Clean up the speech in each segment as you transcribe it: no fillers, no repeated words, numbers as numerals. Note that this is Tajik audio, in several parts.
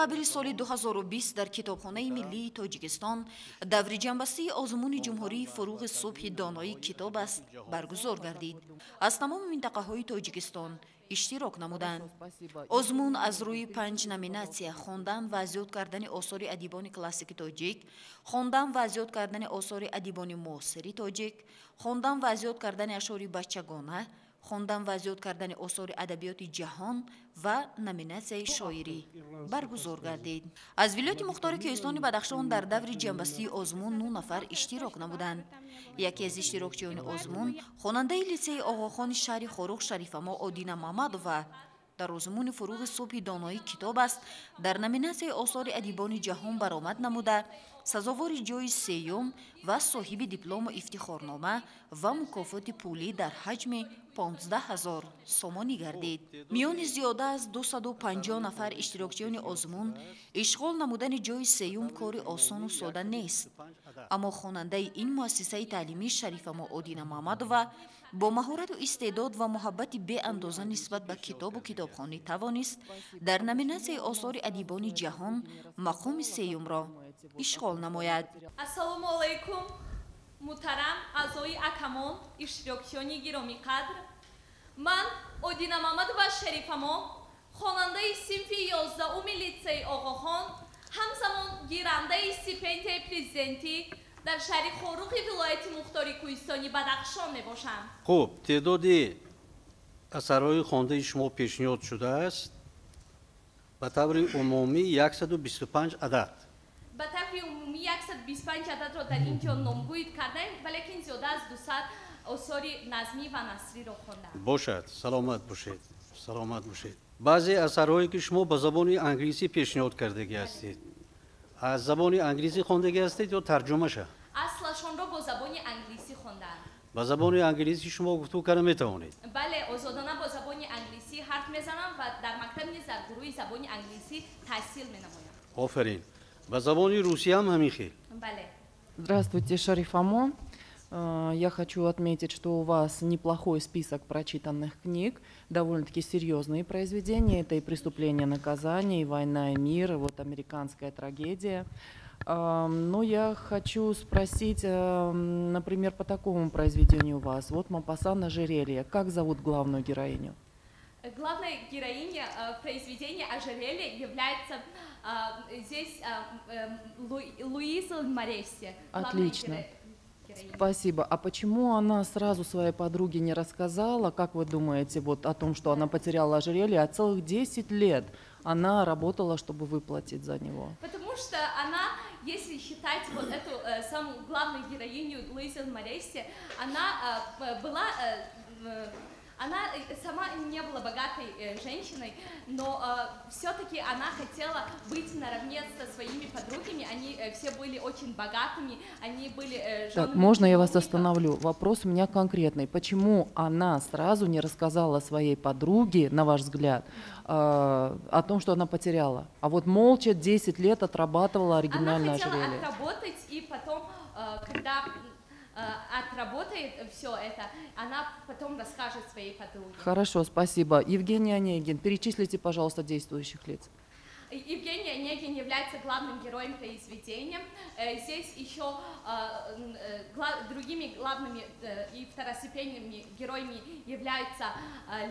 Декабри соли 2020 дар Китобхонаи миллии Тоҷикистон даври ҷамъбастии озмуни ҷумҳурии «Фуруғи субҳи доноӣ китоб аст» баргузор гардид. Аз тамоми минтақаҳои Тоҷикистон иштирок намуданд. Озмун аз рӯи панҷ номинатсия: хондан ва азёд кардани осори адибони классики тоҷик, хондан ва азёд кардани осори адибони муосири тоҷик, хондан ва азёд кардани ашъори бачагона, хондан ва азёд кардани осори адабиёти ҷаҳон ва номинатсияи шоирӣ баргузор гардид. Аз вилояти мухтори Кӯҳистони Бадахшон дар даври ҷамъбастии озмун нӯ нафар иштирок намуданд. Яке аз иштирокчиёни озмун хонандаи литсеи Оғохони шаҳри Хоруғ Шарифамо Одина Мамадова дар озмуни «Фуруғи субҳи доноӣ китоб аст» дар номинатсияи осори адибони ҷаҳон баромад намуда, сазовори ҷойи сеюм ва соҳиби диплому ифтихорнома ва мукофоти пулӣ дар ҳаҷми 15 000 сомонӣ гардид. Миёни зиёда аз 250 нафар иштирокчиёни озмун ишғол намудани ҷойи сеюм кори осону сода нест, аммо хонандаи ин муассисаи таълимӣ Шарифамо Одина Мамадова бо маҳорату истеъдод ва муҳаббати беандоза нисбат ба китобу китобхонӣ тавонист дар номинатсияи осори адибони ҷаҳон мақоми сеюмро ишғол намояд. Ассалому алайкум, муҳтарам аъзои ҳакамон, иштирокчиёни гиромиқадр! Ман Одина Мамадова Шарифамо, хонандаи синфи 11-уми литсеи Оғохон, ҳамзамон гирандаи стипендияи президентӣ дар шаҳри Хоруғи вилояти мухтори Кӯҳистони Бадахшон мебошам. Хуб, теъдоди асарҳои хондаи шумо пешниҳод шудааст ба таври умумӣ 125 адад. Ба таври умумӣ 125 ададро дар ин ҷо номгӯӣ кардаем, валекин зиёда аз 200 осори назмӣ ва насриро хондам. Бошад, саломат бошед, саломат бошед. Баъзе асарҳое, ки шумо ба забони англисӣ пешниҳод кардагӣ ҳастед, аз забони англисӣ хондагӣ ҳастед ё тарҷумаша? Аслашонро бо забони англисӣ хондам. Ба забони англисӣ шумо гуфтугӯ карда метавонед? Бале, озодона бо забони англисӣ ҳарф мезанам ва дар мактаб низ дар гурӯҳи забони англисӣ таҳсил менамоям. Офарин! Ба забони русӣ ҳам ҳамин хел? Бале. Здравствуйте, Шарифамо. Я хочу отметить, что у вас неплохой список прочитанных книг, довольно-таки серьезные произведения. Это и «Преступление, наказание», и «Война и мир», и вот «Американская трагедия». Но я хочу спросить, например, по такому произведению у вас. Вот Мопассан «Ожерелье». Как зовут главную героиню? Главной героиней произведения «Ожерелье» является здесь Луиза Моресси. Отлично. Спасибо. А почему она сразу своей подруге не рассказала, как вы думаете, вот о том, что она потеряла ожерелье, а целых 10 лет она работала, чтобы выплатить за него? Потому что она, если считать вот эту самую главную героиню Луизу Моресси, она была она сама не была богатой женщиной, но все-таки она хотела быть наравне со своими подругами. Они все были очень богатыми, они были Так, можно я вас остановлю? Вопрос у меня конкретный. Почему она сразу не рассказала своей подруге, на ваш взгляд, о том, что она потеряла? А вот молча 10 лет отрабатывала оригинальное Она хотела ожерелье. Отработать, и потом, когда отработает все это, она потом расскажет своей подруге. Хорошо, спасибо. Евгений Онегин, перечислите, пожалуйста, действующих лиц. Евгений Онегин является главным героем произведения. Здесь еще другими главными и второстепенными героями являются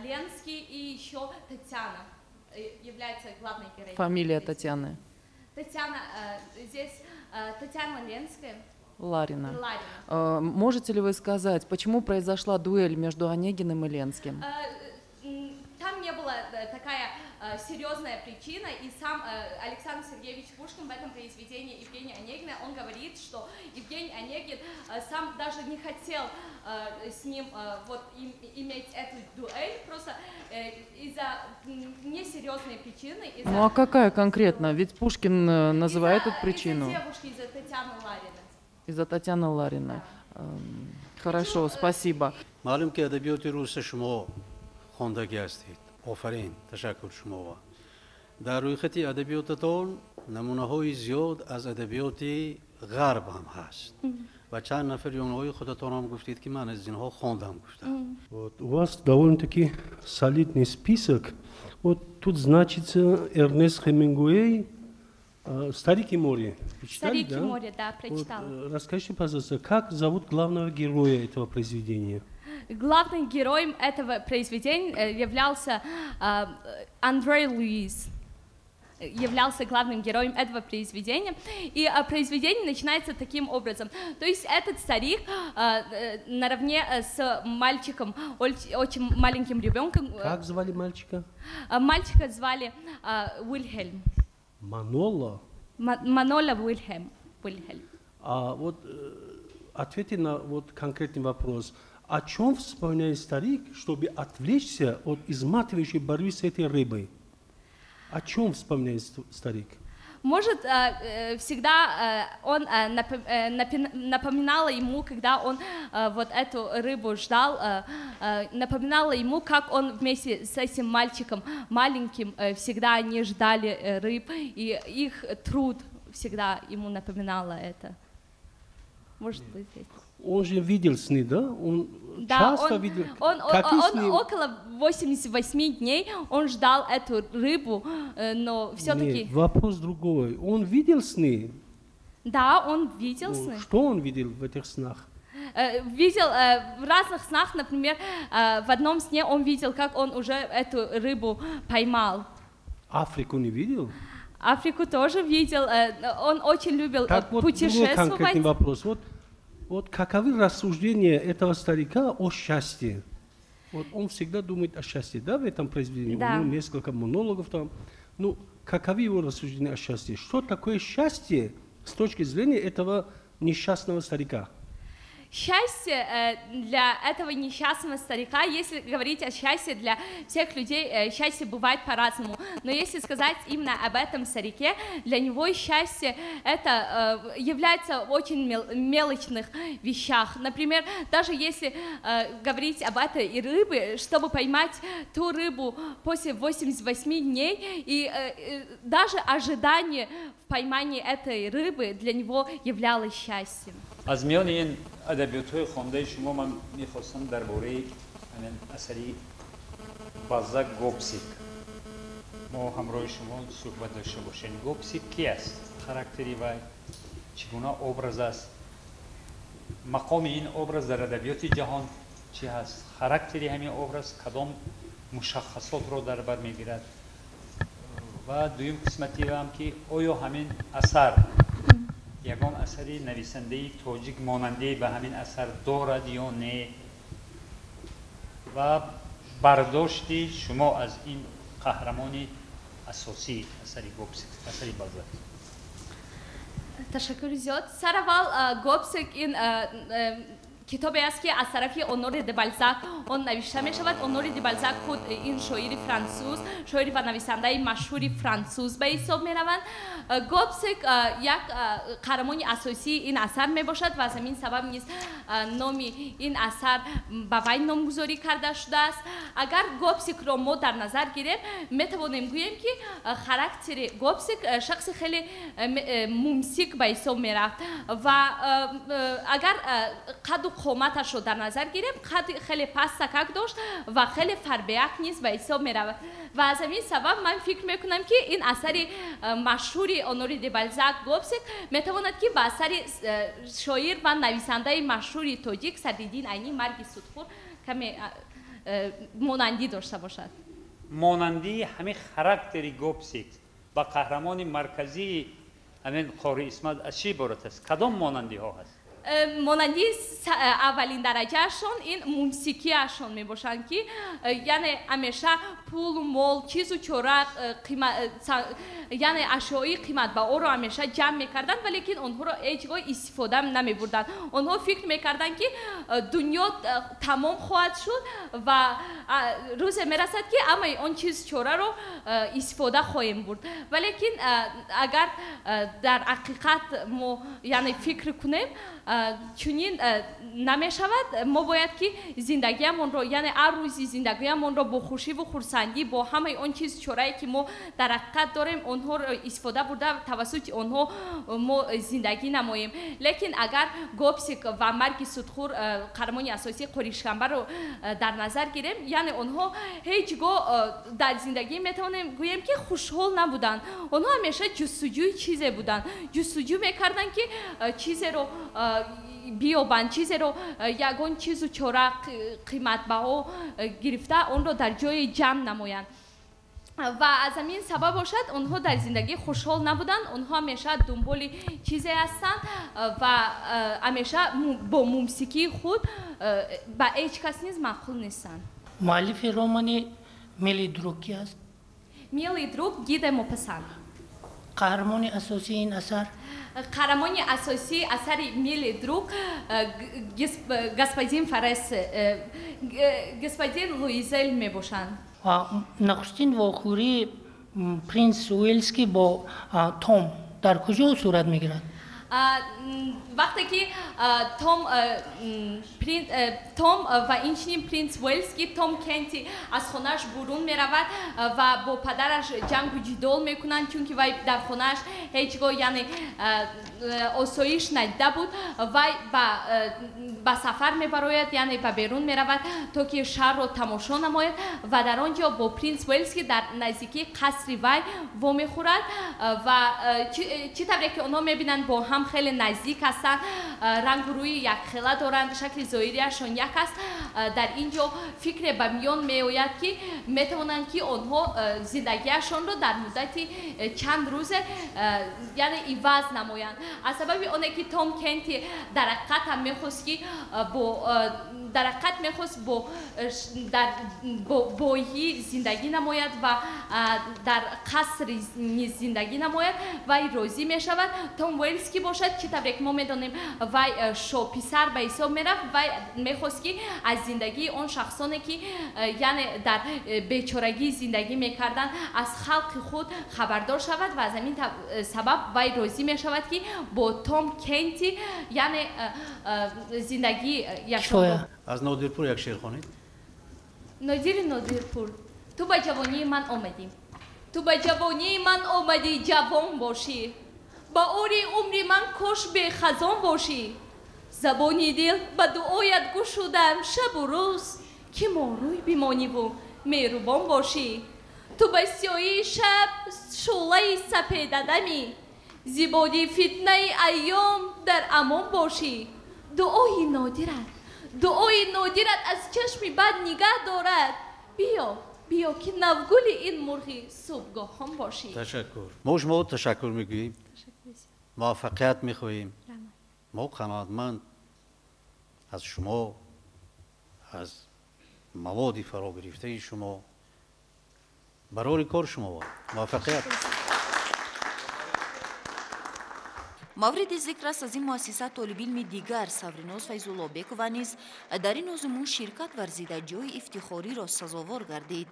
Ленский и еще Татьяна является главной героиней. Фамилия Татьяны? Татьяна, здесь Татьяна Ленская. Ларина. Ларина. Можете ли вы сказать, почему произошла дуэль между Онегиным и Ленским? Там не была такая серьезная причина, и сам Александр Сергеевич Пушкин в этом произведении Евгения Онегина, он говорит, что Евгений Онегин сам даже не хотел с ним вот иметь эту дуэль, просто из-за несерьезной причины. Из-за Ну а какая конкретно? Ведь Пушкин называет эту причину. Из-за девушки, из-за Татьяны Лариной. Из-за Татьяны Лариной. Хорошо, спасибо. Маълум ки адабиёти руса шумо хондагӣ ҳастед. Офарин, ташаккур шумова. Дар рӯйхати адабиётатон намунаҳои зиёд аз адабиёти ғарб ҳам ҳаст ва чанд нафари онҳои худатон ҳам гуфтед, ки ман аз инҳо хондам гуфтам. Вот, у вас довольно-таки солидный список. Вот тут значится Эрнест Хемингуэй. «Старик и море». Вы читали, «Старик и да? море», да, прочитала. Вот, расскажите, пожалуйста, как зовут главного героя этого произведения? Главным героем этого произведения являлся Андрей Луис. Являлся главным героем этого произведения. И произведение начинается таким образом. То есть этот старик наравне с мальчиком, очень маленьким ребенком. Как звали мальчика? Мальчика звали Уильхельм. Маноло? Маноло Уильхельм. Уильхельм. А вот ответьте на вот конкретный вопрос. О чем вспоминает старик, чтобы отвлечься от изматывающей борьбы с этой рыбой? О чем вспоминает старик? Может, всегда он напоминал ему, когда он вот эту рыбу ждал, напоминала ему, как он вместе с этим мальчиком маленьким всегда они ждали рыб, и их труд всегда ему напоминало это. Может быть, это. Он же видел сны, да? Он да, часто он, видел. Он сны? Около 88 дней он ждал эту рыбу, но все-таки... Нет, вопрос другой. Он видел сны? Да, он видел сны. Что он видел в этих снах? Видел в разных снах, например, в одном сне он видел, как он уже эту рыбу поймал. Африку не видел? Африку тоже видел. Он очень любил так вот, путешествовать. Другой конкретный вопрос. Вот каковы рассуждения этого старика о счастье? Вот он всегда думает о счастье, да, в этом произведении? Да. У него несколько монологов там. Ну, каковы его рассуждения о счастье? Что такое счастье с точки зрения этого несчастного старика? Счастье для этого несчастного старика, если говорить о счастье для всех людей, счастье бывает по-разному. Но если сказать именно об этом старике, для него счастье это является в очень мелочных вещах. Например, даже если говорить об этой рыбе, чтобы поймать ту рыбу после 88 дней, и даже ожидание в поймании этой рыбы для него являлось счастьем. Аз миёни ин адабиётҳои хондаи шумо ман мехостам дар бораи ҳамин асари Балзак Гобсик мо ҳамроҳи шумо суҳбат дошта бошем. Гобсик ки аст? Характери вай чӣ гуна образ аст? Мақоми ин образ дар адабиёти ҷаҳон чӣ ҳаст? Характери ҳамин образ кадом мушаххасотро дар бар мегирад? Ва дуюм қисмати ам ки оё ҳамин асар ягон асари нависандаи тоҷик монандае ба ҳамин асар дорад ё не? Ва бардошти шумо аз ин қаҳрамони асосии асари Гобсик, асари Балзак. Ташаккури зиёд. Сараввал Гобсик ин китобе аст, ки аз тарафи Оноре де Балзак он навишта мешавад. Оноре де Балзак худ ин шоири франсуз, шоири ва нависандаи машҳури франсуз ба ҳисоб мераванд. Гобсик як қаҳрамони асосии ин асар мебошад ва аз ҳамин сабаб низ номи ин асар ба вай номгузорӣ карда шудааст. Агар Гобсикро мо дар назар гирем, метавонем гӯем, ки характери Гобсик шахси хеле мумсик ба ҳисоб мерафт ва агар қадду қоматашро дар назар гирем, қадди хеле пастакак дошт ва хеле фарбеак низ ба ҳисоб меравад. Ва аз ҳамин сабаб ман фикр мекунам, ки ин асари машҳури Оноре де Балзак Гобсик метавонад, ки ба асари шоир ва нависандаи машҳури тоҷик Садриддин Айнӣ «Марги судхӯр» каме монандӣ дошта бошад. Монандии ҳамин характери Гобсик ба қаҳрамони марказии ҳамин Қори Исмат аз чӣ иборат аст? Кадом монандиҳо ҳаст? Монандии аввалин дараҷаашон ин мумсикиашон мебошанд, ки яъне ҳамеша пулу мол, чизу чора, яъне ашёи қиматбаҳоро ҳамеша ҷамъ мекарданд, валекин онҳоро ҳеҷ гоҳ истифода намебурданд. Онҳо фикр мекарданд, ки дунё тамом хоҳад шуд ва рӯзе мерасад, ки ҳамаи он чиз чораро истифода хоҳем бурд. Валекин агар дар ҳақиқат мо яъне фикр кунем, Чунин намешавад. Мо бояд ки зиндагиамонро, яъне ҳар рӯзи зиндагиамонро бо хушиву хурсандӣ, бо ҳамаи он чиз чорае ки мо дар ҳақиқат дорем, онҳоро истифода бурда, тавассути онҳо мо зиндагӣ намоем. Лекин агар Гопсик ва марги судхӯр, қаҳрамони асосии Қоришкамбарро дар назар гирем, яъне онҳо ҳеҷ гоҳ дар зиндагӣ метавонем гӯем ки хушҳол набуданд. Онҳо ҳамеша ҷустуҷӯи чизе буданд, ҷустуҷӯ мекарданд ки чизеро биёбанд, чизеро, ягон чизу чора қиматбаҳо гирифта, онро дар ҷое ҷамъ намоянд. Ва аз ҳамин сабаб бошад, онҳо дар зиндагӣ хушҳол набуданд. Онҳо ҳамеша дунболи чизе ҳастанд ва ҳамеша бо мумсикии худ ба ҳеҷ кас низ маъқул нестанд. Муаллифи романи «Милый друг» ки аст? «Милый друг» Ги де Мопассан. Қаҳрамони асосии ин асар? Қаҳрамони асосии асари «Милый друг» господин Форес, господин Луизел мебошанд. Нахустин вохӯрии принс Уэльский бо Том дар куҷо сурат мегирад? Вақте ки Том ва инчунин принс Уэльский, Том Кенти аз хонааш бурун меравад ва бо падараш ҷангу ҷидол мекунанд, чунки вай дар хонааш ҳеҷ гоҳ, яъне, осоиш надида буд. Вай ба сафар мебарояд, яъне ба берун меравад, то ки шаҳрро тамошо намояд, ва дар он ҷо бо принс Уэльский дар наздикии қасри вай вомехӯрад. Ва чӣ тавре ки онҳо мебинанд, бо ҳам хеле наздик ҳастанд, рангу рӯи якхела доранд, шакли зоҳириашон як аст. Дар ин ҷо фикре ба миён меояд, ки метавонанд ки онҳо зиндагиашонро дар муддати чанд рӯзе, яъне, иваз намоянд. Аз сабаби оне ки Том Кенти дар ҳақиқат ҳам мехост ки бо дар ҳақиқат мехост бо боҳӣ зиндагӣ намояд ва дар қаср низ зиндагӣ намояд, вай розӣ мешавад. Том Уэльский бошад, чӣ тавре ки мо медонем, вай шоҳписар ба ҳисоб мерафт. Вай мехост ки аз зиндагии он шахсоне ки, яъне, дар бечорагӣ зиндагӣ мекарданд, аз халқи худ хабардор шавад, ва аз ҳамин сабаб вай розӣ мешавад ки бо Том Кенти, яъне, зиндагӣ. Аз Нодирпур як шеър хонед. Нодири Нодирпур, ту ба ҷавонии ман омадӣ, ту ба ҷавонии ман омадӣ, ҷавон бошӣ, ба ори умри ман кош бехазон бошӣ. Забони дил ба дуоят гушудам шабу рӯз, ки морӯй бимониву меҳрубон бошӣ. Ту ба сиёҳии шаб шӯълаи сапедадамӣ, зи боди фитнаи айём дар амон бошӣ. Дуои нодират, дуои нодират аз чашми бад нигаҳ дорад. Биё, биё, ки навгули ин мурғи субҳгоҳон бошӣ. Ташаккур. Мо шумо ташаккур мегӯем, муваффақият мехоҳем. Мо қаноатманд аз шумо, аз маводи фарогирифтаи шумо. Барори кор шумо, муваффақият. Мавриди зикр аст, аз ин муассиса толибилми дигар Савриноз Файзуллобекова низ дар ин озмун ширкат варзида, ҷои ифтихориро сазовор гардид.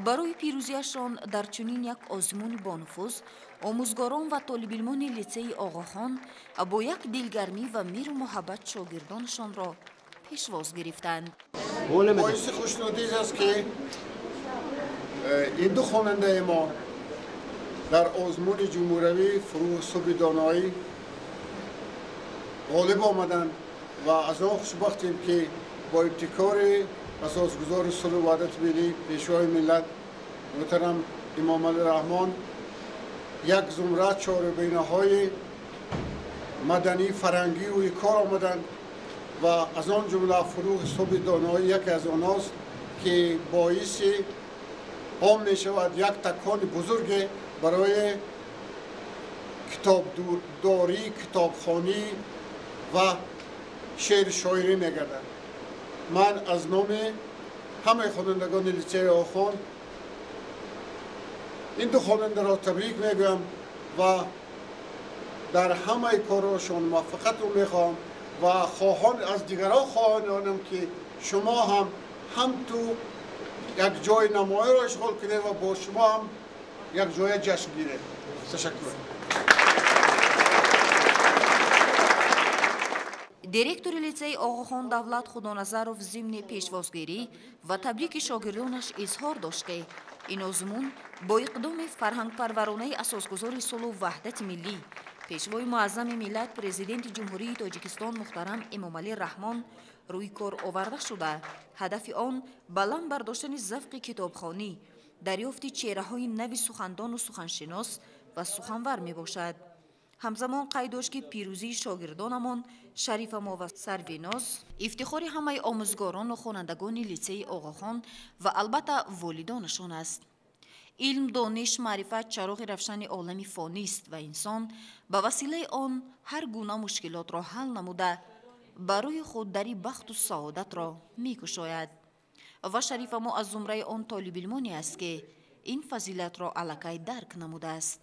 Барои пирӯзиашон дар чунин як озмуни бонуфуз омӯзгорон ва толибилмони литсеи Оғохон бо як дилгармӣ ва меҳру муҳаббат шогирдонашонро пешвоз гирифтанд. Боиси хушнудӣ аст, ки ин ду хонандаи мо дар озмуни ҷумҳуравӣ «Фурӯғи субҳи доноӣ» ғолиб омаданд ва аз он хушбахтем, ки бо ибтикори асосгузори сулҳу ваҳдати миллӣ, Пешвои миллат муҳтарам Имомалӣ Раҳмон як зумра чорабинаҳои маданӣ, фарҳангӣ рӯи кор омаданд ва аз он ҷумла «Фурӯғи субҳи доноӣ» яке аз онҳост, ки боиси он мешавад як такони бузурге барои китобдорӣ, китобхонӣ ва шеъру шоирӣ мегардад. Ман аз номи ҳамаи хонандагони литсеи Оғохон ин ду хонандаро табрик мегӯям ва дар ҳамаи корҳошон муваффақиятро мехоҳам ва хоҳон аз дигарон хоҳонам, ки шумо ҳам ҳамту як ҷои намоёро ишғол кунед ва бо шумо ҳам як ҷоя ҷашн гиред. Ташаккур. Директори литсейи Оғохон Давлат Худоназаров зимни пешвозгирӣ ва табрики шогирдонаш изҳор дошт, ки ин озмун бо иқдоми фарҳангпарваронаи асосгузори сулҳу ваҳдати миллӣ, пешвои муаззами миллат, президенти Ҷумҳурии Тоҷикистон муҳтарам Эмомалӣ Раҳмон рӯи кор оварда шуда, ҳадафи он баланд бардоштани завқи китобхонӣ, дарёфти чеҳраҳои нави сухандону суханшинос ва суханвар мебошад. Ҳамзамон қайд дошт, ки пирӯзии шогирдонамон Шарифамо ва Сарвиноз ифтихори ҳамаи омӯзгорону хонандагони литсейи Оғохон ва албатта волидонашон аст. Илм, дониш, маърифат чароғи равшани олами фонист ва инсон ба василаи он ҳар гуна мушкилотро ҳал намуда, барои худ дари бахту саодатро мекушояд. Ва Шарифамо аз зумраи он толибилмоне аст, ки ин фазилатро аллакай дарк намудааст.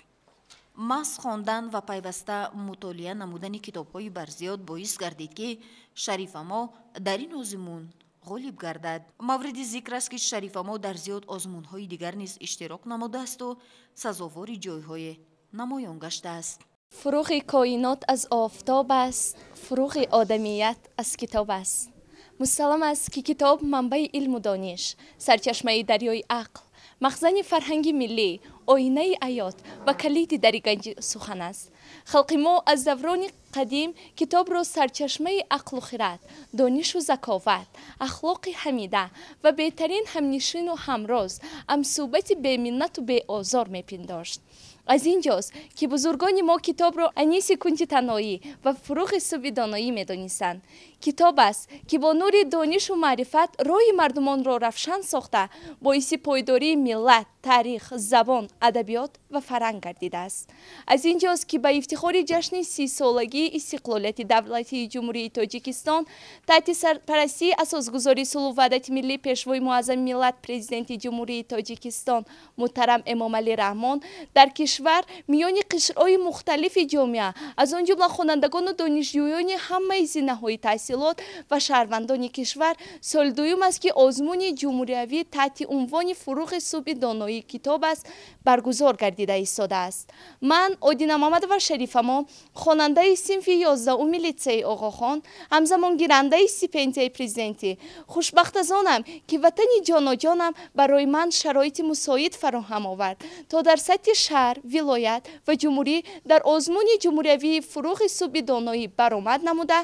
Маҳз хондан ва пайваста мутолиа намудани китобҳои барзиёд боис гардид, ки Шарифамо дар ин озмун ғолиб гардад. Мавриди зикр аст, ки Шарифамо дар зиёд озмунҳои дигар низ иштирок намудаасту сазовори ҷойҳое намоён гаштааст. Фуруғи коинот аз офтоб аст, фуруғи одамият аз китоб аст. Мусаллам аст, ки китоб манбаи илму дониш, сарчашмаи дарёи ақл, махзани фарҳанги миллӣ, оинаи ҳаёт ва калиди дари ганҷи сухан аст. Халқи мо аз даврони қадим китобро сарчашмаи ақлу хирад, донишу заковат, ахлоқи ҳамида ва беҳтарин ҳамнишину ҳамроз, ҳамсӯҳбати беминнату беозор мепиндошт. Аз ин ҷост, ки бузургони мо китобро аниси кунҷи танҳоӣ ва фуруғи субҳи доноӣ медонистанд. Китоб аст, ки бо нури донишу маърифат роҳи мардумонро равшан сохта, боиси пойдории миллат, таърих, забон, адабиёт ва фарҳанг гардидааст. Аз ин ҷост, ки ба ифтихори ҷашни 30-солагии истиқлолияти давлатии Ҷумҳурии Тоҷикистон таҳти сарпарастии асосгузори сулҳу ваҳдати миллӣ, пешвои муаззами миллат, президенти Ҷумҳурии Тоҷикистон муҳтарам Эмомалӣ Раҳмон дар кишвар миёни қишрҳои мухталифи ҷомеа, аз он ҷумла хонандагону донишҷӯёни ҳамаи зинаҳои таҳсилот ва шаҳрвандони кишвар соли дуюм аст, ки озмуни ҷумҳуриявӣ таҳти унвони «Фуруғи субҳи доноӣ китоб аст» баргузор гардида истодааст. Ман, Одина Мамадова Шарифамо, хонандаи синфи 11-уми литсейи Оғохон, ҳамзамон гирандаи стипендияи президентӣ, хушбахт аз онам, ки ватани ҷоноҷонам барои ман шароити мусоид фароҳам овард, то дар сатҳи шаҳр, вилоят ва ҷумҳурӣ дар озмуни ҷумҳуриявии «Фуруғи субҳи доноӣ» баромад намуда,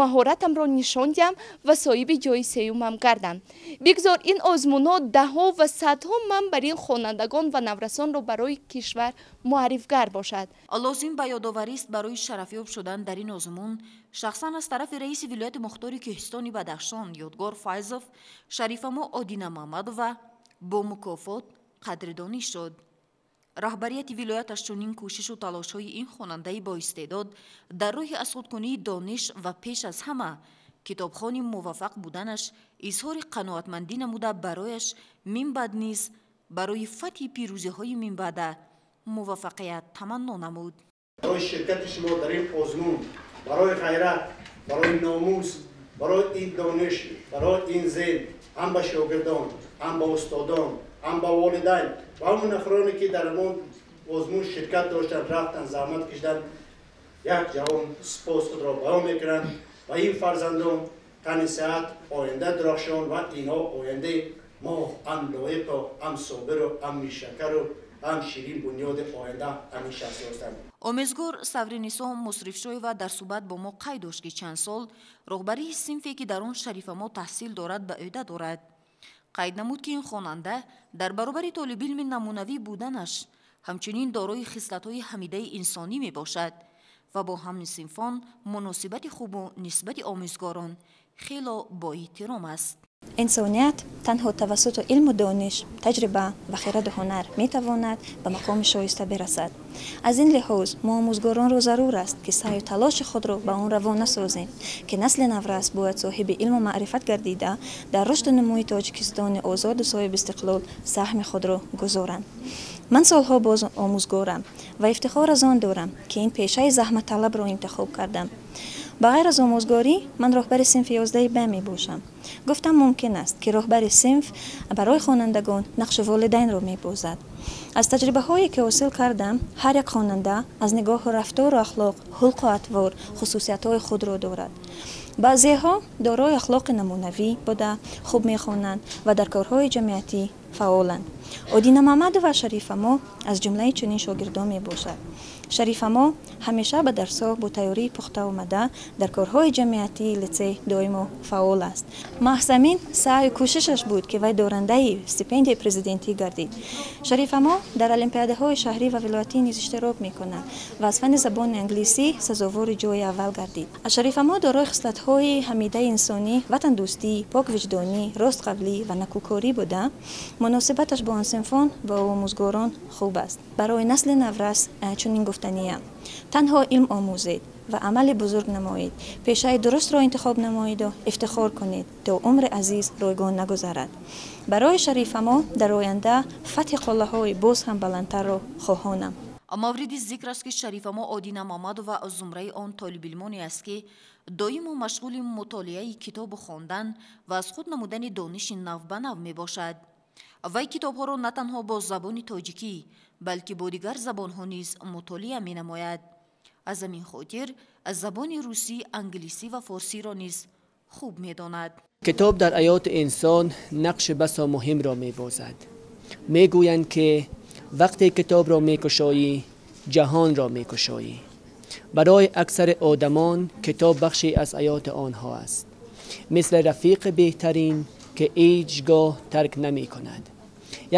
маҳоратамро нишон диҳам ва соҳиби ҷои сеюмам гардам. Бигзор ин озмунҳо даҳҳо ва садҳо ман бар ин хонандагон ва наврасонро барои кишвар муаррифгар бошад. Лозим ба ёдоварист, барои шарафёб шудан дар ин озмун шахсан аз тарафи раиси вилояти мухтори Кӯҳистони Бадахшон Ёдгор Файзов Шарифамо Одина Мамадова бо мукофот қадрдонӣ шуд. Раҳбарияти вилояташ чунин кӯшишу талошҳои ин хонандаи боистеъдод дар роҳи аз худкунии дониш ва пеш аз ҳама китобхони муваффақ буданаш изҳори қаноатмандӣ намуда, барояш минбаъд низ барои фатҳи пирӯзиҳои минбаъда муваффақият таманно намуд. Барои ширкати шумо дар ин озмун, барои ғайрат, барои номус, барои ин дониш, барои ин зеҳн, ҳам ба шогирдон, ҳам ба устодон, ҳам ба волидайн ва ҳамон нафароне, ки дар ҳамон озмун ширкат доштанд, рафтанд, заҳмат кашиданд, як ҷаҳон сипос худро баён мекунанд ва ин фарзандон тани сеҳат, оянда дурахшон ва инҳо ояндаи мо, ҳам лоиқу, ҳам собиру, ҳам мишакару, ҳам ширин бунёди оянда ҳамин шахсӣ ҳастанд. Омезгор Савринисо Мусрифшоева дар суҳбат бо мо қайд дошт, ки чанд сол роҳбарии синфе, ки дар он Шарифамо таҳсил дорад, ба ӯҳда дорад. Қайд намуд, ки ин хонанда дар баробари толибилми намунавӣ буданаш ҳамчунин дорои хислатҳои ҳамидаи инсонӣ мебошад ва бо ҳамсинфон муносибати хубу нисбати омӯзгорон хело боэҳтиром аст. Инсоният танҳо тавассути илму дониш, таҷриба ва хираду ҳунар метавонад ба мақоми шоиста бирасад. Аз ин лиҳоз мо омӯзгоронро зарур аст, ки саъю талоши худро ба он равона созем, ки насли наврас бояд соҳиби илму маърифат гардида, дар рушду нумӯи Тоҷикистони озоду соҳибистиқлол саҳми худро гузоранд. Ман солҳо боз омӯзгорам ва ифтихор аз он дорам, ки ин пешаи заҳматталабро интихоб кардам. Ба ғайр аз омӯзгорӣ ман роҳбари синфи 11 Б мебошам. Гуфтам мумкин аст, ки роҳбари синф барои хонандагон нақши волидайнро мебозад. Аз таҷрибаҳое, ки ҳосил кардам, ҳар як хонанда аз нигоҳу рафтору ахлоқ, хулқу атвор хусусиятҳои худро дорад. Баъзеҳо дорои ахлоқи намунавӣ буда, хуб мехонанд ва дар корҳои ҷамъиятӣ фаъоланд. Одина Мамадова Шарифамо аз ҷумлаи чунин шогирдон мебошад. Шарифамо ҳамеша ба дарсҳо бо тайёрии пухта омада, дар корҳои ҷамъиятии литсей доимо фаъол аст. Маҳз ҳамин саъю кӯшишаш буд, ки вай дорандаи стипендияи президентӣ гардид. Шарифамо дар олимпиадаҳои шаҳрӣ ва вилоятӣ низ иштирок мекунад ва аз фанни забони англисӣ сазовори ҷои аввал гардид. Шарифамо дорои хислатҳои ҳамидаи инсонӣ, ватандӯстӣ, поквиҷдонӣ, ростқавлӣ ва накӯкорӣ буда, муносибаташ бо ҳамсинфон ва омӯзгорон хуб аст. Барои насли наврас чунин гуфтаниям: танҳо илм омӯзед ва амали бузург намоед, пешаи дурустро интихоб намоеду ифтихор кунед, то умри азиз ройгон нагузарад. Барои Шарифамо дар оянда фатҳи қуллаҳои боз ҳам баландтарро хоҳонам. Мавриди зикр аст, ки Шарифамо Одина Мамадова аз зумраи он толибилмоне аст, ки доимо машғули мутолиаи китобу хондан ва аз худ намудани дониши нав ба нав мебошад. Вай китобҳоро на танҳо бо забони тоҷикӣ, балки бо дигар забонҳо низ мутолиа менамояд. Аз ҳамин хотир забони русӣ, англисӣ ва форсиро низ хуб медонад. Китоб дар ҳаёти инсон нақши басо муҳимро мебозад. Мегӯянд, ки вақте китобро мекушоӣ, ҷаҳонро мекушоӣ. Барои аксари одамон китоб бахше аз ҳаёти онҳо аст, мисли рафиқи беҳтарин, ки ҳеҷ гоҳ тарк намекунад.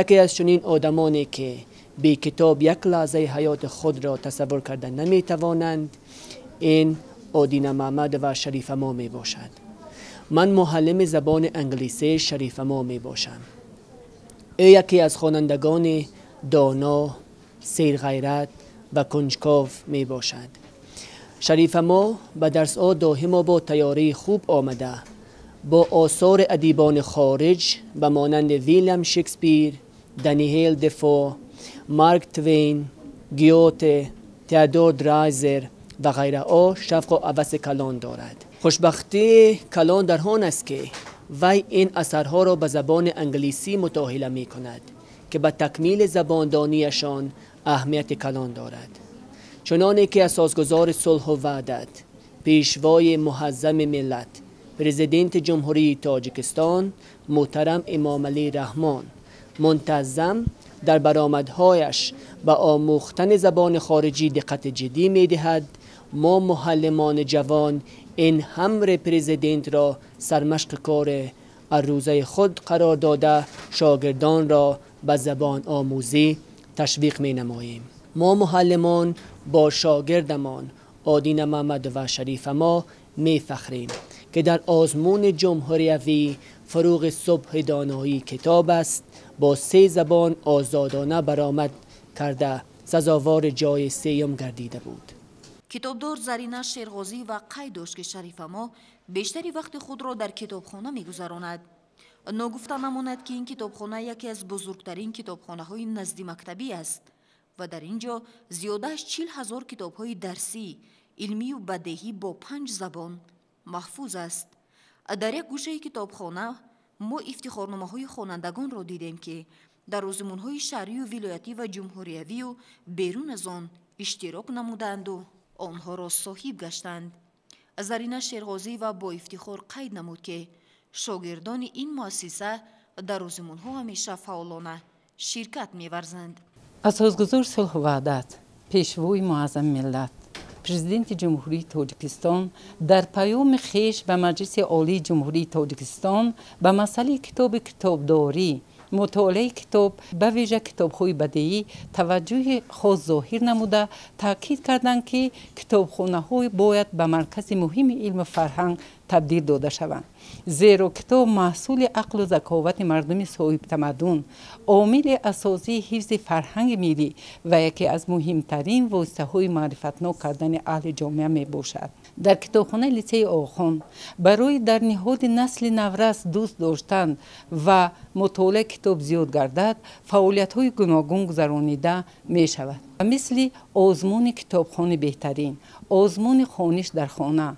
Яке аз чунин одамоне, ки бе китоб як лаҳзаи ҳаёти худро тасаввур карда наметавонанд, ин Одина Мамадова Шарифамо мебошад. Ман муаллими забони англисии Шарифамо мебошам. Ӯ яке аз хонандагони доно, серғайрат ва кунҷков мебошад. Шарифамо ба дарсҳо доимо бо тайёрии хуб омада, бо осори адибони хориҷ ба монанди Вилям Шекспир, Даниэл Дефо, Марк Твейн, Гёте, Теодор Драйзер ва ғайраҳо шавқу ҳаваси калон дорад. Хушбахтии калон дар он аст, ки вай ин асарҳоро ба забони англисӣ мутоҳила мекунад, ки ба такмили забондонияшон аҳамияти калон дорад. Чуноне ки асосгузори сулҳу ваҳдат, пешвои муҳаззами миллат, президенти Ҷумҳурии Тоҷикистон муҳтарам Эмомалӣ Раҳмон мунтазам дар баромадҳояш ба омӯхтани забони хориҷӣ диққати ҷиддӣ медиҳад, мо муаллимони ҷавон ин ҳамри президентро сармашқи кори аррӯзаи худ қарор дода, шогирдонро ба забономӯзӣ ташвиқ менамоем. Мо муаллимон бо шогирдамон Одина Мамадова Шарифамо мефахрем, ки дар озмуни ҷумҳуриявӣ фурӯғи субҳи доноӣ китоб аст бо се забон озодона баромад карда, сазовори ҷои сеюм гардида буд. Китобдор Зарина Шерғозиева қайд дошт, ки Шарифамо бештари вақти худро дар китобхона мегузаронад. Ногуфта намонад, ки ин китобхона яке аз бузургтарин китобхонаҳои наздимактабӣ аст ва дар ин ҷо зиёда аз 40 000 китобҳои дарсӣ, илмию бадеҳӣ бо панҷ забон маҳфуз аст. Дар як гӯшаи китобхона мо ифтихорномаҳои хонандагонро дидем, ки дар озмунҳои шаҳрию вилоятӣ ва ҷумҳуриявию берун аз он иштирок намудаанду онҳоро соҳиб гаштанд. Зарина Шерғозиева бо ифтихор қайд намуд, ки шогирдони ин муассиса дар озмунҳо ҳамеша фаъолона ширкат меварзанд. Асосгузори сулҳу ваҳдат, пешвои муаззами миллат, Президенти Ҷумҳурии Тоҷикистон дар паёми хеш ба Маҷлиси Олии Ҷумҳурии Тоҷикистон ба масъалаи китоби китобдорӣ, мутолиаи китоб, ба вижа китобҳои бадеӣ таваҷҷӯҳи хос зоҳир намуда, таъкид карданд, ки китобхонаҳо бояд ба маркази муҳими илму фарҳанг табдил дода шаванд, зеро китоб маҳсули ақлу заковати мардуми соҳибтамаддун, омили асосии ҳифзи фарҳанги миллӣ ва яке аз муҳимтарин воситаҳои маърифатнок кардани аҳли ҷомеа мебошад. Дар китобхонаи литсеи Оғохон барои дар ниҳоди насли наврас дӯст доштан ва мутолиаи китоб зиёд гардад, фаъолиятҳои гуногун гузаронида мешавад, мисли озмуни китобхони беҳтарин, озмуни хониш дар хона,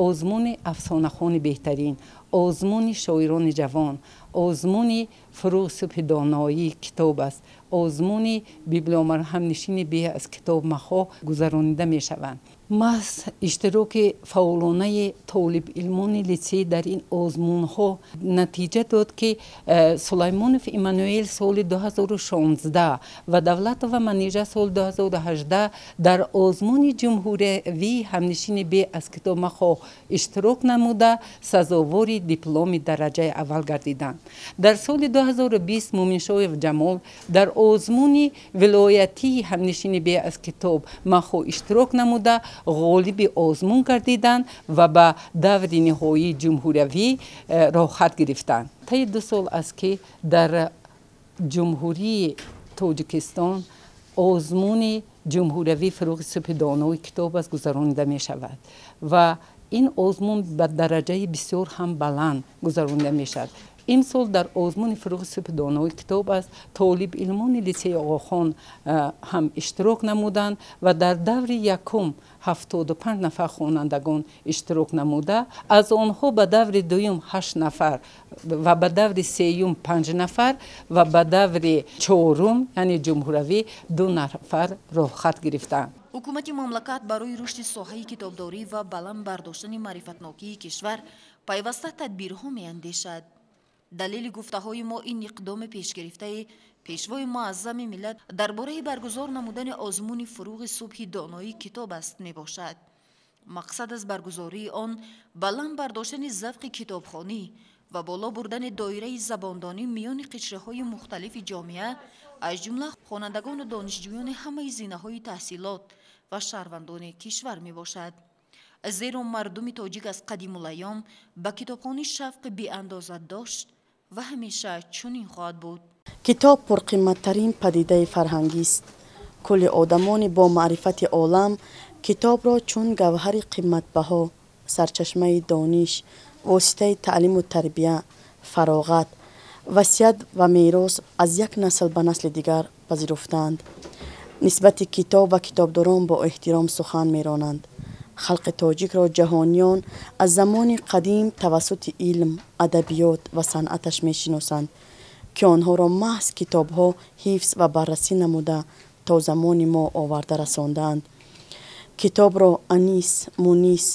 озмуни афсонахони беҳтарин, Озмуни шоирони ҷавон, озмуни фурӯғи субҳи доноии китоб аст, озмуни библиомарҳамнишини беҳ аз китоб махоҳ гузаронида мешаванд. Маҳз иштироки фаъолонаи толибилмони литсей дар ин озмунҳо натиҷа дод, ки Сулаймонов Эммануэл соли 2016 ва Давлатова Манижа соли 2018 дар озмуни ҷумҳуриявии ҳамнишини беҳ аз китоб махоҳ иштирок намуда, сазовори дипломи дараҷаи аввал гардиданд. Дар соли 2020 Муминшоев Ҷамол дар озмуни вилоятии ҳамнишини беҳ аз китоб махоҳ иштирок намуда, ғолиби озмун гардиданд ва ба даври ниҳоии ҷумҳуриявӣ роҳхат гирифтанд. Таи 2 сол аст, ки дар Ҷумҳурии Тоҷикистон озмуни ҷумҳуриявии фурӯғи субҳи донои китоб аст гузаронида мешавад ва ин озмун ба дараҷаи бисёр ҳам баланд гузаронида мешавад. Имсол дар озмуни фурӯғи субҳи донои китоб аст толибилмони литсеи Оғохон ҳам иштирок намуданд ва дар даври якум 75 нафар хонандагон иштирок намуда, аз онҳо ба даври дуюм 8 нафар ва ба даври сеюм 5 нафар ва ба даври чорум, яъне ҷумҳуравӣ, 2 нафар роҳхат гирифтанд. Ҳукумати мамлакат барои рушди соҳаи китобдорӣ ва баланд бардоштани маърифатнокии кишвар пайваста тадбирҳо меандешад. Далели гуфтаҳои мо ин иқдоми пешгирифтаи пешвои муаззами миллат дар бораи баргузор намудани озмуни фурӯғи субҳи доноии китоб аст мебошад. Мақсад аз баргузории он баланд бардоштани завқи китобхонӣ ва боло бурдани доираи забондонӣ миёни қишрҳои мухталифи ҷомеа, аз ҷумла хонандагону донишҷӯёни ҳамаи зинаҳои таҳсилот ва шаҳрвандони кишвар мебошад. Зеро мардуми тоҷик аз қадимулайём ба китобхонӣ шавқи беандоза дошт ва ҳамеша чунин хоҳад буд. Китоб пурқиматтарин падидаи фарҳангист. Кулли одамони бо маърифати олам китобро чун гавҳари қиматбаҳо, сарчашмаи дониш, воситаи таълиму тарбия, фароғат, васият ва мерос аз як насл ба насли дигар пазируфтаанд. Нисбати китоб ва китобдорон бо эҳтиром сухан меронанд. Халқи тоҷикро ҷаҳониён аз замони қадим тавассути илм, адабиёт ва санъаташ мешиносанд, ки онҳоро маҳз китобҳо ҳифз ва баррасӣ намуда то замони мо оварда расондаанд. Китобро анис, мунис,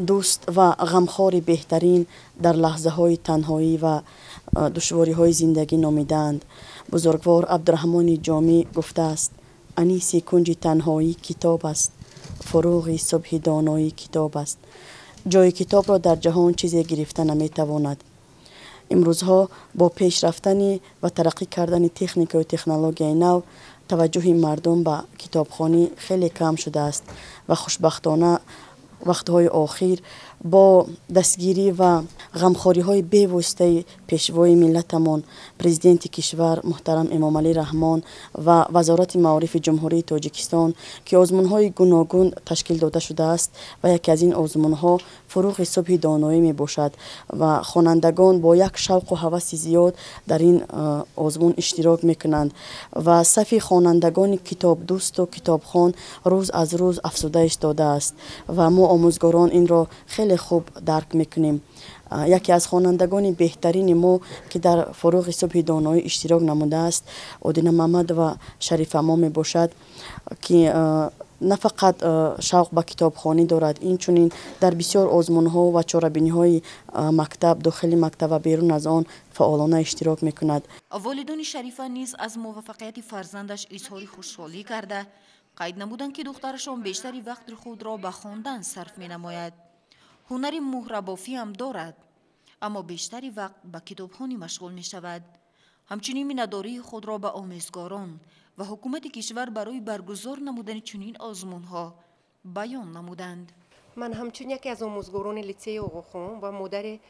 дӯст ва ғамхори беҳтарин дар лаҳзаҳои танҳоӣ ва душвориҳои зиндагӣ номидаанд. Бузургвор Абдураҳмони Ҷомӣ гуфтааст: аниси кунҷи танҳоӣ китоб аст, фурӯғи субҳи доноӣ китоб аст. Ҷои китобро дар ҷаҳон чизе гирифта наметавонад. Имрӯзҳо бо пешрафтани ва тараққӣ кардани техникаю технологияи нав таваҷҷӯҳи мардум ба китобхонӣ хеле кам шудааст ва хушбахтона вақтҳои охир бо дастгирӣ ва ғамхориҳои бевоситаи пешвои миллатамон, президенти кишвар муҳтарам Эмомалӣ Раҳмон ва Вазорати маорифи Ҷумҳурии Тоҷикистон, ки озмунҳои гуногун ташкил дода шудааст ва яке аз ин озмунҳо фурӯғи субҳи доноӣ мебошад ва хонандагон бо як шавқу ҳаваси зиёд дар ин озмун иштирок мекунанд ва сафи хонандагони китобдӯсту китобхон рӯз аз рӯз афзуда истодааст ва мо омӯзгорон инро хеле хуб дарк мекунем. Яке аз хонандагони беҳтарини мо, ки дар фурӯғи субҳи доноӣ иштирок намудааст, Одина Мамадова Шарифамо мебошад, ки на фақат шавқ ба китобхонӣ дорад, инчунин дар бисёр озмунҳо ва чорабиниҳои мактаб, дохили мактаб ва берун аз он фаъолона иштирок мекунад. Волидони Шарифа низ аз муваффақияти фарзандаш изҳори хушҳолӣ карда, қайд намуданд, ки духтарашон бештари вақти худро ба хондан сарф менамояд. Ҳунари муҳрабофиам дорад, аммо бештари вақт ба китобхонӣ машғул мешавад. Ҳамчунин миннатдории худро ба омӯзгорон ва ҳукумати кишвар барои баргузор намудани чунин озмунҳо баён намуданд. Ман ҳамчун яке аз омӯзгорони литсеи Оғохон ва модари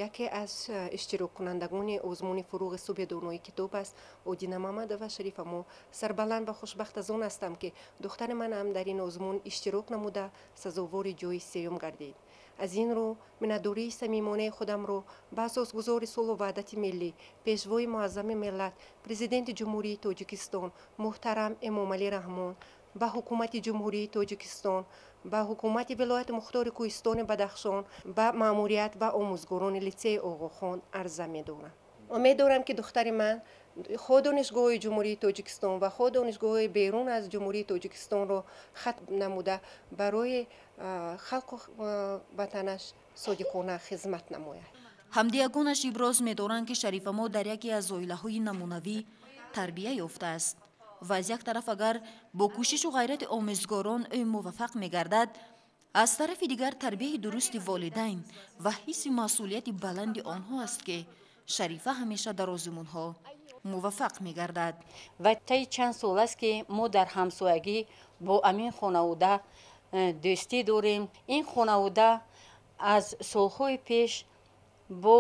яке аз иштироккунандагони озмуни фурӯғи субҳи донои китоб аст, Одина Мамадова Шарифамо, сарбаланд ва хушбахт аз он ҳастам, ки духтари манам дар ин озмун иштирок намуда сазовори ҷои сеюм гардид. Аз ин рӯ миннатдории самимонаи худамро ба асосгузори сулҳу ваҳдати миллӣ, пешвои муаззами миллат, президенти Ҷумҳурии Тоҷикистон муҳтарам Эмомалӣ Раҳмон, ба ҳукумати Ҷумҳурии Тоҷикистон, ба ҳукумати вилояти мухтори Кӯҳистони Бадахшон, ба маъмурият ва омӯзгорони литсеи Оғохон арза медорам. Умед дорам, ки духтари ман хо донишгоҳҳои Ҷумҳурии Тоҷикистон ва хо донишгоҳҳои берун аз Ҷумҳурии Тоҷикистонро хатм намуда, барои халқу ватанаш содиқона хизмат намояд. Ҳамдиягонаш иброз медоранд, ки Шарифамо дар яке аз оилаҳои намунавӣ тарбия ёфтааст ва аз як тараф агар бо кӯшишу ғайрати омӯзгорон ӯ муваффақ мегардад, аз тарафи дигар тарбияи дурусти волидайн ва ҳисси масъулияти баланди онҳо аст, ки Шарифа ҳамеша дар озмунҳо муваффақ мегардад. Ва таи чанд сол аст, ки мо дар ҳамсоягӣ бо амин хонавода дӯстӣ дорем. Ин хонавода аз солҳои пеш бо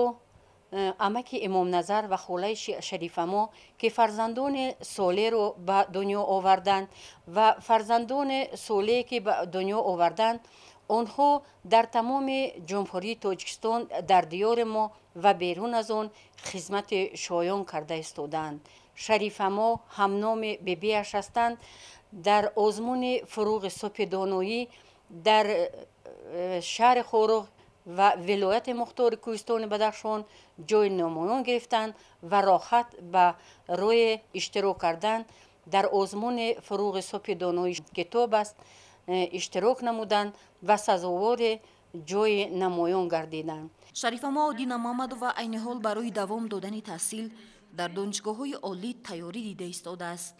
амаки Имомназар ва холаи Шарифамо, ки фарзандони солеҳро ба дунё оварданд ва фарзандони солее ки ба дунё оварданд, онҳо дар тамоми Ҷумҳурии Тоҷикистон, дар диёри мо ва берун аз он хизмати шоён карда истодаанд. Шарифамо ҳамноми бибиаш ҳастанд. Дар озмуни «Фуруғи субҳи доноӣ» дар шаҳри Хоруғ ва вилояти мухтори Кӯҳистони Бадахшон ҷои намоён гирифтанд ва роҳат ба рӯи иштирок кардан дар озмуни «Фуруғи субҳи доноӣ китоб аст» иштирок намуданд ва сазовори ҷои намоён гардиданд. Шарифамо Одина Мамадова айни ҳол барои давом додани таҳсил дар донишгоҳҳои олӣ тайёрӣ дида истодааст.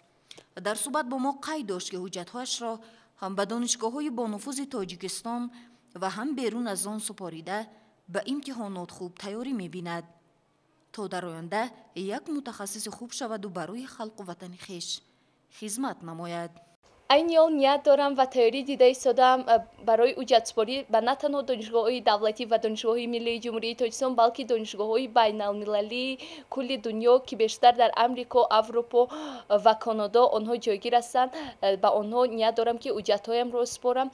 Дар суҳбат бо мо қайд дошт, ки ҳуҷҷатҳояшро ҳам ба донишгоҳҳои бонуфузи Тоҷикистон ва ҳам берун аз он супорида, ба имтиҳонот хуб тайёрӣ мебинад, то дар оянда як мутахассиси хуб шаваду барои халқу ватани хеш хизмат намояд. Айни ҳол ният дорам ва тайёрӣ дида истодаам барои ҳуҷҷатсупорӣ ба на танҳо донишгоҳҳои давлатӣ ва донишгоҳҳои миллии Ҷумҳурии Тоҷикистон, балки донишгоҳҳои байналмилалии кулли дунё, ки бештар дар Амрико, Аврупо ва Канадо онҳо ҷойгир ҳастанд. Ба онҳо ният дорам, ки ҳуҷҷатҳоямро супорам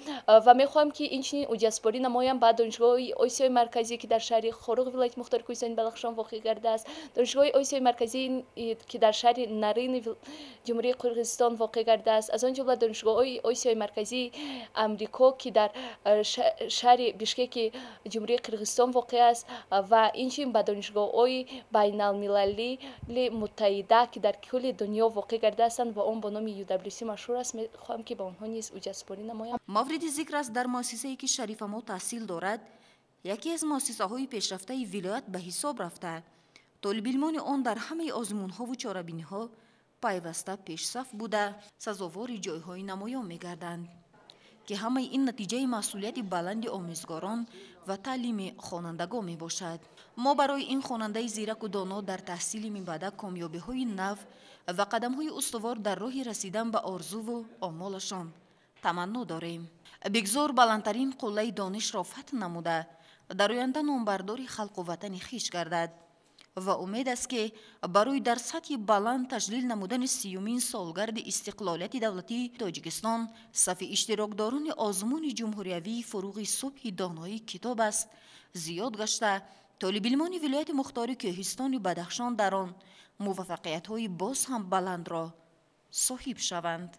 ва мехоҳам, ки инчунин ҳуҷҷатсупорӣ намоям ба донишгоҳҳои Осиёи Марказӣ, ки дар шаҳри Хоруғ, вилояти мухтори Кӯҳистони Бадахшон воқеъ гардааст, донишгоҳи Осиёи Марказӣ, ки дар шаҳри Нарини Ҷумҳурии Қирғизистон воқеъ гардааст, аз он ҷумла донишгоҳҳои Осиёи Марказии Амрико, ки дар шаҳри Бишкеки Ҷумҳурии Қирғизистон воқеъ аст, ва инчунин ба донишгоҳҳои байналмилалии муттаҳида, ки дар кулли дунё воқеъ гардидаастанд ва он бо номи UWC машҳур аст. Мехоҳам, ки ба онҳо низ ҳуҷҷатсупорӣ намоям. Мавриди зикр аст, дар муассисае, ки Шарифамо таҳсил дорад, яке аз муассисаҳои пешрафтаи вилоят ба ҳисоб рафта, толибилмони он дар ҳамаи озмунҳову чорабиниҳо пайваста пешсаф буда, сазовори ҷойҳои намоён мегарданд, ки ҳамаи ин натиҷаи масъулияти баланди омӯзгорон ва таълими хонандагон мебошад. Мо барои ин хонандаи зираку доно дар таҳсили минбаъда комёбиҳои нав ва қадамҳои устувор дар роҳи расидан ба орзуву омолашон таманно дорем. Бигзор баландтарин қуллаи донишро фатҳ намуда, дар оянда номбардори халқу ватани хеш гардад ва умед аст, ки барои дар сатҳи баланд таҷлил намудани 30-юмин солгарди истиқлолияти давлатии Тоҷикистон сафи иштирокдорони озмуни ҷумҳуриявии «Фуруғи субҳи доноии китоб аст» зиёд гашта, толибилмони вилояти мухтори Кӯҳистони Бадахшон дар он муваффақиятҳои боз ҳам баландро соҳиб шаванд.